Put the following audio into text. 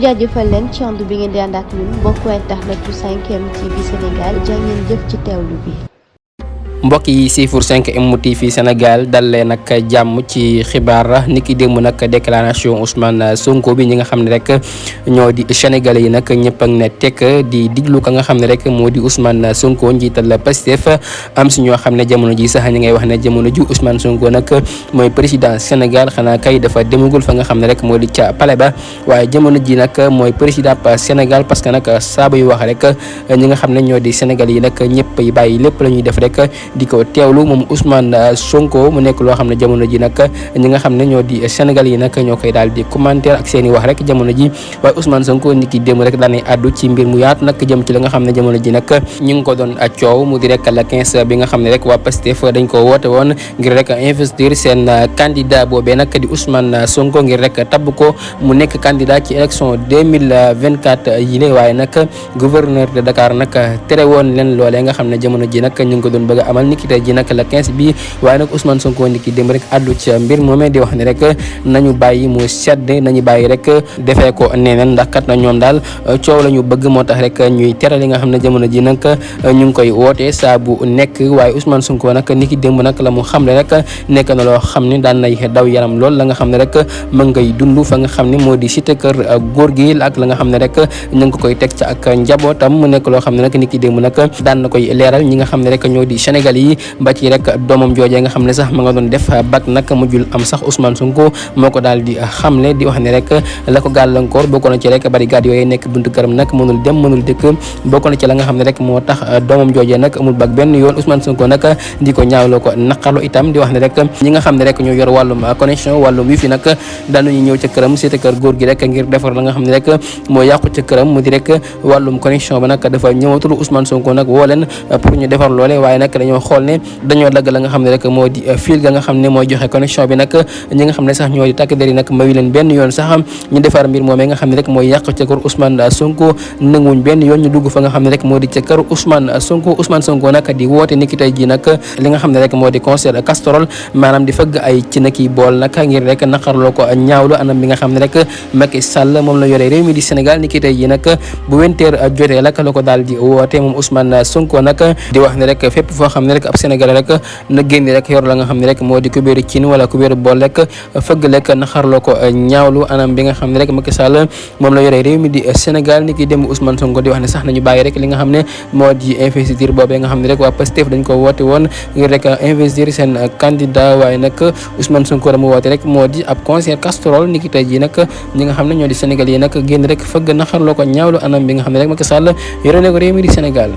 jaajëfal leen ci ànd bi ngeen di ànd ak ñun mbokku internet bu 5M TV Sénégal jaa ngeen jëf ci teewlu bi. mbokk yi siifur 5M TV Sénégal dal leen nag jàmm ci xibaar niki démb nag déclaration Ousmane Sonko bi ñi nga xam ne rek ñoo di sénégalais yi nag ñëpp ak ne tekk di diglu ka nga xam ne rek moo di Ousmane Sonko njiital Pastef am si ñoo xam ne jamono ji sax ñi ngay wax ne jamono ji Ousmane Sonko nag mooy président Sénégal xanaa kay dafa demagul fa nga xam ne rek moo di ca palais ba waaye jamono ji nag mooy président Sénégal parce que nag saa yu wax rek ñi nga xam ne ñoo di sénégalais yi nag ñëpp yi bàyyi lépp la ñuy def rek di ko teewlu moom Ousmane Sonko mu nekk loo xam ne jamono ji nag ñi nga xam ne ñoo di Sénégal yi nag ñoo koy daal di commentaire ak seen i wax rek jamono ji waaye Ousmane Sonko ni ki démb rek daanay addu ci mbir mu yaatu nag jëm ci li nga xam ne jamono ji nag ñu ngi ko doon coow mu di rek la 15 bi nga xam ne rek waa Pastef dañ ko woote woon ngir rek investir seen candidat boobee nag di Ousmane Sonko ngir rek tabb ko mu nekk candidat ci élection 2024 yi lée waaye nag gouverneur de Dakar nag tere woon leen loolee nga xam ne jamono ji nag ñu ngi ko doon bëgg a amal niki tey ji nag la 15 bi waaye nag Ousmane Sonko niki démb rek addu ci mbir moomee di wax ne rek nañu bàyyi mu sedd nañu bàyyi rek defee ko neneen ndax kat na ñoom daal coow la ñu bëgg moo tax rek ñuy tere li nga xam ne jamono ji nag ñu ngi koy wootee saa bu nekk waaye Ousmane Sonko nag niki démb nag la mu xam ne rek nekk na loo xam ne daan nay daw yaram lool la nga xam ne rek ma ngay dund fa nga xam ne moo di cité kër góor gi ak la nga xam ne rek ñu ngi ko koy teg ca ak njabootam mu nekk loo xam ne nag niki démb nag daan na koy leeral ñi nga xam ne rek ñoo di Sénégal yi ba ci rek doomam joojee nga xam ne sax ma nga doon def bac nag mujjul am sax Ousmane Sonko moo ko daal di xamle di wax ne rek la ko gàllankoor bokk na ci rek barricade yooyu nekk buntu këram nag mënul dem mënul dëkk bokk na ci la nga xam ne rek moo tax doomam joojee nag amul bac benn yoon Ousmane Sonko nag di ko ñaawloo ko naqarlu itam di wax ne rek ñi nga xam ne rek ñoo yor wàllum connexion wàllum wifi nag daanuñu ñëw ca këram cité kër góor gi rek ngir defar la nga xam ne rek moo yàqu ca këram mu di rek wàllum connexion ba nag dafa ñëwatul Ousmane Sonko nag woo leen pour ñu defar loole waaye nag dañoo xool ne dañoo dagg la nga xam ne rek moo di fil ga nga xam ne mooy joxe connexion bi nag ñi nga xam ne sax ñoo di takk der yi nag mayu leen benn yoon sax ñu defar mbir moomee nga xam ne rek mooy yàq ca kër Ousmane Sonko nanguwuñ benn yoon ñu dugg fa nga xam ne rek moo di ca kër Ousmane Sonko nag di woote niki tey ji nag li nga xam ne rek moo di concert casserole maanaam di fëgg ay ci naki bool nag ngir rek naqarloo ko ñaawlu anam bi nga xam ne rek Macky Sall moom la yore réew mi di Sénégal niki tey ji nag bu 20h jotee la ko daal di woote moom Ousmane Sonko nag di wax ne rek fépp foo xam ne rek ab Sénégal rek na génn rek yor la nga xam ne rek moo di kubéeru cin wala kubéeru bool rek fëgg lekk naxarloo ko ñaawlu anam bi nga xam ne rek Macky Sall moom la yore réew mi di Sénégal ni ki dem Ousmane Sonko di wax ne sax nañu bàyyi rek li nga xam ne moo di investiture boobee nga xam ne rek waa Pastef dañ ko woote woon ngir rek investir seen candidat waaye nag Ousmane Sonko dama woote rek moo di ab concert casserole ni ki tey ji nag ñi nga xam ne ñoo di Sénégal yi nag génn rek fëgg naxarloo ko ñaawlu anam bi nga xam ne rek Macky Sall yore na ko réew mi di Sénégal